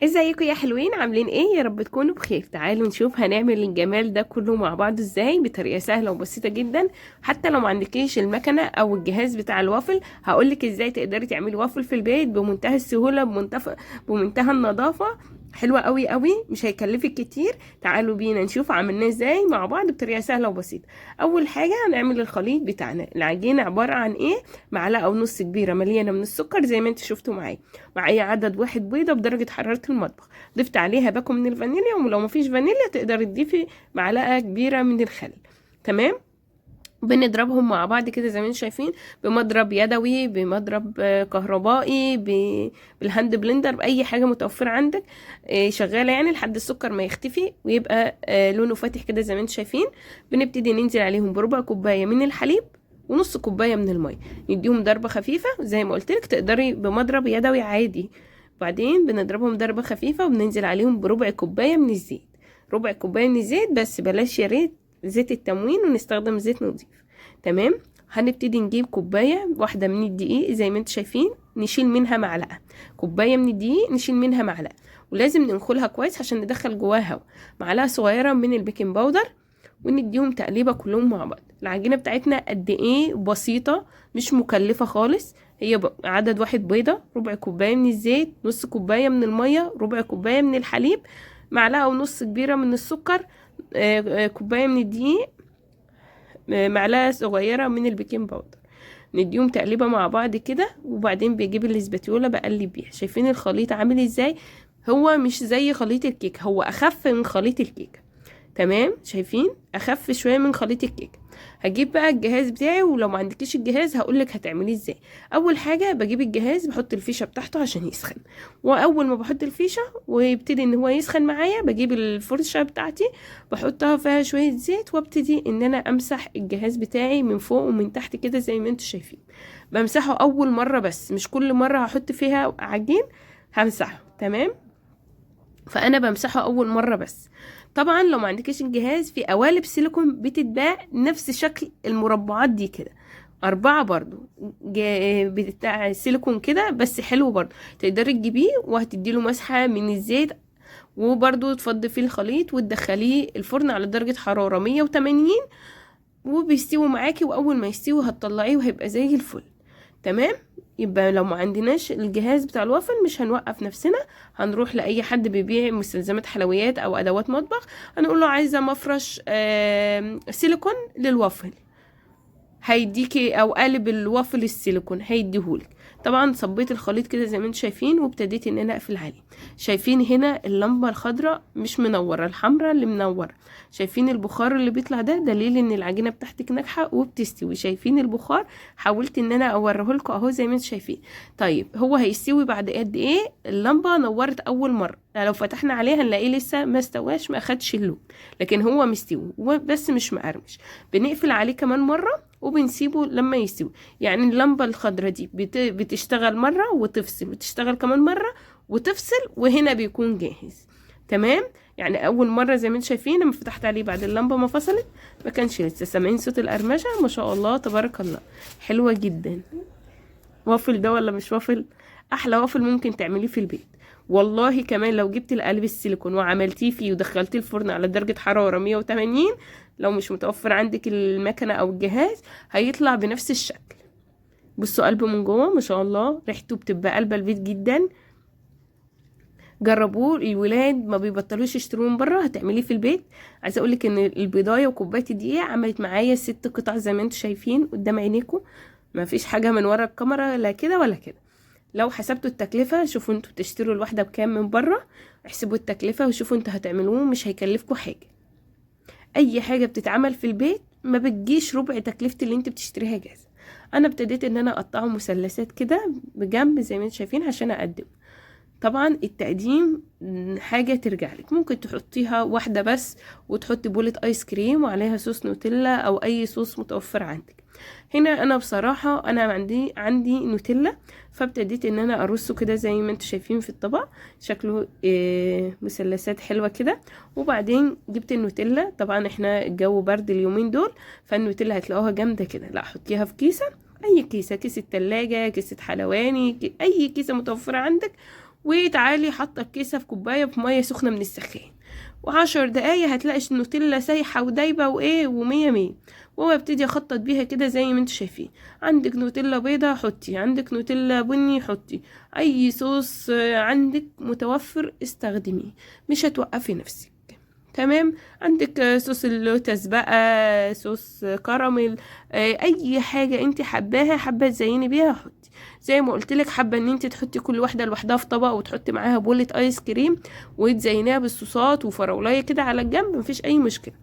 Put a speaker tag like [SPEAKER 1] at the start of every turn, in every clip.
[SPEAKER 1] ازيكم يا حلوين؟ عاملين ايه؟ يا رب تكونوا بخير. تعالوا نشوف هنعمل الجمال ده كله مع بعض ازاي بطريقة سهلة وبسيطة جدا. حتى لو ما عندكيش المكنه او الجهاز بتاع الوافل، هقولك ازاي تقدري تعملي وافل في البيت بمنتهى السهولة، بمنتهى النظافة. حلوة قوي قوي، مش هيكلفك كتير. تعالوا بينا نشوف عملناه ازاي مع بعض بطريقة سهلة وبسيطة. اول حاجة هنعمل الخليط بتاعنا. العجينة عبارة عن ايه؟ معلقه ونص كبيرة مليانة من السكر زي ما انتوا شفتوا معايا، معايا عدد واحد بيضة بدرجة حرارة المطبخ، ضفت عليها باكو من الفانيليا، ولو مفيش فانيليا تقدري تضيفي معلقه كبيرة من الخل. تمام، بنضربهم مع بعض كده زي ما انتم شايفين، بمضرب يدوي، بمضرب كهربائي، بال hand blender، باي حاجة متوفرة عندك، شغالة يعني لحد السكر ما يختفي ويبقى لونه فاتح كده زي ما انتم شايفين. بنبتدي ننزل عليهم بربع كوباية من الحليب ونص كوباية من المية، نديهم ضربه خفيفة زي ما قلت لك، تقدري بمضرب يدوي عادي. بعدين بنضربهم ضربه خفيفة وبننزل عليهم بربع كوباية من الزيت، ربع كوباية من الزيت بس، بلاش يا ريت زيت التموين، ونستخدم زيت نظيف. تمام، هنبتدي نجيب كوباية واحدة من الدقيق زي ما انتم شايفين، نشيل منها معلقه، كوباية من الدقيق نشيل منها معلقه، ولازم ننخلها كويس عشان ندخل جواها هوا. معلقه صغيرة من ال baking powder، ونديهم تقليبه كلهم مع بعض. العجينة بتاعتنا قد ايه بسيطة، مش مكلفة خالص. هي عدد واحد بيضة، ربع كوباية من الزيت، نص كوباية من المية، ربع كوباية من الحليب، معلقه ونص كبيرة من السكر، كوباية من الدقيق، معلقه صغيرة من ال baking powder. نديهم تقليبه مع بعض كده، وبعدين بجيب ال spatula بقلب بيها. شايفين الخليط عامل ازاي؟ هو مش زي خليط الكيك، هو اخف من خليط الكيك. تمام، شايفين اخف شوية من خليط الكيك. هجيب بقى الجهاز بتاعي، ولو ما عندكيش الجهاز هقولك هتعمليه ازاي. اول حاجة بجيب الجهاز، بحط الفيشه بتاعته عشان يسخن، واول ما بحط الفيشه ويبتدي ان هو يسخن معايا، بجيب الفرشة بتاعتي بحطها فيها شوية زيت، وابتدي ان انا امسح الجهاز بتاعي من فوق ومن تحت كده زي ما انتوا شايفين. بمسحه اول مرة بس، مش كل مرة هحط فيها عجين همسحه. تمام، فانا بمسحه اول مرة بس. طبعا لو ما عندكيش الجهاز، في قوالب سيليكون بتتباع نفس شكل المربعات دي كده، 4 برضو بتاع سيليكون كده، بس حلو برضو، تقدري تجيبيه وهتديله مسحه من الزيت، وبرضو تفضي فيه الخليط وتدخليه الفرن على درجه حرارة 180، وبيستوي معاكي، واول ما يستوي هتطلعيه وهيبقى زي الفل. تمام، يبقى لو ما عندناش الجهاز بتاع الوافل مش هنوقف نفسنا، هنروح لأي حد بيبيع مستلزمات حلويات أو أدوات مطبخ، هنقول له عايزة مفرش سيليكون للوافل، هيديكي، أو قالب الوافل السيليكون هيديهولك. طبعا صبيت الخليط كده زي ما انتم شايفين، وابتديت ان انا اقفل عليه. شايفين هنا اللمبة الخضراء مش منورة، الحمراء اللي منورة. شايفين البخار اللي بيطلع ده دليل ان العجينة بتاعتك ناجحة وبتستوي. شايفين البخار؟ حاولت ان انا اوريه لكم اهو زي ما انتم شايفين. طيب هو هيستوي بعد قد ايه؟ اللمبة نورت اول مرة، لو فتحنا عليها هنلاقيه لسه ما استواش، ما اخدش اللون، لكن هو مستوي بس مش مقرمش. بنقفل عليه كمان مرة وبنسيبه لما يستوي. يعني اللمبة الخضراء دي بتشتغل مرة وتفصل، وتشتغل كمان مرة وتفصل، وهنا بيكون جاهز. تمام، يعني اول مرة زي ما انتم شايفين لما فتحت عليه بعد اللمبة ما فصلت ما كانش لسه سامعين صوت القرمشة. ما شاء الله تبارك الله، حلوة جدا. وافل ده ولا مش وافل؟ احلى وافل ممكن تعمليه في البيت والله. كمان لو جبت القالب السيليكون وعملتيه فيه ودخلتيه الفرن على درجة حرارة 180، لو مش متوفر عندك المكنة او الجهاز هيطلع بنفس الشكل. بصوا قلبه من جوه ما شاء الله، ريحته بتبقى قلبه البيت جدا. جربوه، الولاد ما بيبطلوش يشتروه من بره، هتعمليه في البيت. عايزه اقولك ان البيضايه وكوبايه الدقيق عملت معايا 6 قطع زي ما انتم شايفين قدام عينيكم، ما فيش حاجة من ورا الكاميرا لا كده ولا كده. لو حسبتوا التكلفة، شوفوا انتوا بتشتروا الواحدة بكام من بره، احسبوا التكلفة وشوفوا انتوا هتعملوه، مش هيكلفكم حاجة. اي حاجة بتتعمل في البيت ما بتجيش ربع تكلفة اللي انت بتشتريها جاهزة. انا ابتديت ان انا اقطعه مثلثات كده بجنب زي ما انتوا شايفين عشان اقدمه. طبعا التقديم حاجة ترجع لك، ممكن تحطيها واحدة بس وتحطي بولة ايس كريم وعليها صوص نوتيلا او اي صوص متوفر عندك. هنا انا بصراحة انا عندي نوتيلا، فابتديت ان انا ارصه كده زي ما انتوا شايفين في الطبق، شكله مثلثات حلوة كده. وبعدين جبت النوتيلا، طبعا احنا الجو برد اليومين دول، فالنوتيلا هتلاقوها جامدة كده، لا حطيها في كيسة، اي كيسة، كيسة تلاجة، كيسة حلواني، اي كيسة متوفرة عندك، وتعالي حاطه الكيسة في كوباية بميه سخنة من السخان، و10 دقايق هتلاقي النوتيلا سايحه ودايبه وايه ومية مية. وابتدي اخطط بيها كده زي ما انتوا شايفين. عندك نوتيلا بيضة حطي، عندك نوتيلا بني حطي، اي صوص عندك متوفر استخدميه، مش هتوقفي نفسك. تمام. عندك صوص اللوتس بقى، صوص كراميل، اي حاجة انت حباها، حابة تزيني بيها حطي. زي ما قلت لك، حابة ان انت تحطي كل واحدة لوحدها في طبق وتحطي معاها بولة ايس كريم وتزينيها بالصوصات وفراولايه كده على الجنب، مفيش اي مشكلة.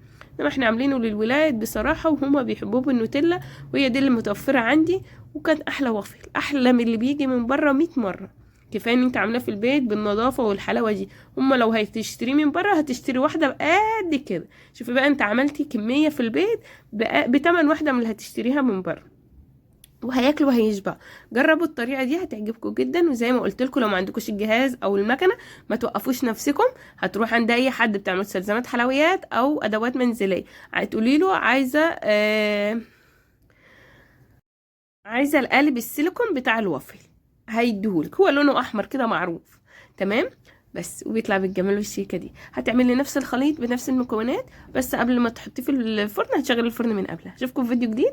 [SPEAKER 1] انما احنا عاملينه للولاد بصراحة، وهما بيحبوه بالنوتيلا، وهي دي اللي متوفرة عندي. وكان احلى وافل، احلى من اللي بيجي من بره 100 مرة. كفاية ان انت عاملاه في البيت بالنظافة والحلاوه دي. هما لو هتشتري من بره هتشتري واحدة بقد كده. شوفي بقى، انت عملتي كمية في البيت بتمن واحدة من اللي هتشتريها من بره، وهياكلوا وهيشبعوا. جربوا الطريقة دي هتعجبكم جدا. وزي ما قلت لكم، لو ما عندكوش الجهاز او المكنه ما توقفوش نفسكم، هتروح عند اي حد بتاع مستلزمات حلويات او ادوات منزلية، هتقولي له عايزه القالب السيليكون بتاع الوافل، هيديهولك، هو لونه احمر كده معروف. تمام. بس وبيطلع بالجمال والشيكه دي. هتعملي نفس الخليط بنفس المكونات، بس قبل ما تحطيه في الفرن هتشغلي الفرن من قبلها. اشوفكم في فيديو جديد.